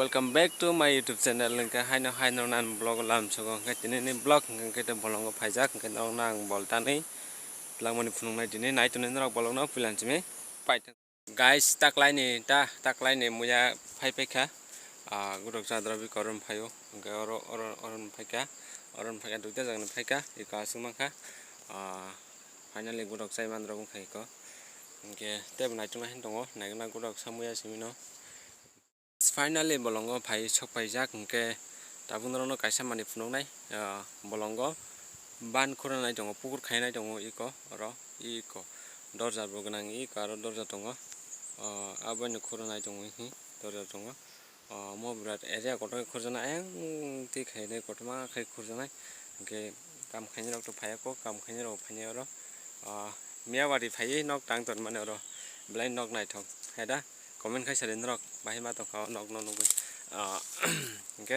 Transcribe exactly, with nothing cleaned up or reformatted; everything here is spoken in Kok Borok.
Welcome back to my YouTube channel. Hwnkhe haino haino nan vlog lamsogo, hwnkhe tini ni vlog hwnkhe tei bolongo phaijak, hwnkhe norokno ang bol tanwi twlangmani phunuknai tini, nai tonwi norok bolongno puilansimi paithak. Guys, taklaini ta taklaini muya phai paikha, ah, gutok chadra bi koron phaio, hwnkhe oro oro oro phaikha, oro phaikha duita jagani phaikha, iko aswk mankha, ah, finally gutok chai manrok wngkha iko, hwnkhe tebo naituknai hin tongo, naikna gutok samuya simino. Finally bolongo phai sok paijak, hwnkhe tabuk norokno kaisa manwi phunuknai, ah, bolongo ban khurunai tongo, pukur khainai tongo iko oro, iko dorja bo gwnang, iko aro dorja tongo, ah, aboino khurunai tongo, hi dorja tongo, ah, omo birat area kotor khe khurjaknai, ayang twi khainai kotorma khai khurjaknai, hwnkhe kam khainai rok to phaiya kok, kam khainai rok phainai oro, ah, Miyawari phaiwi nok tang tonmani oro, belai nok naithok, hai da? Comment khai sadi norok bahai ma tongkha o nokno nugwi. Ah, hwnkhe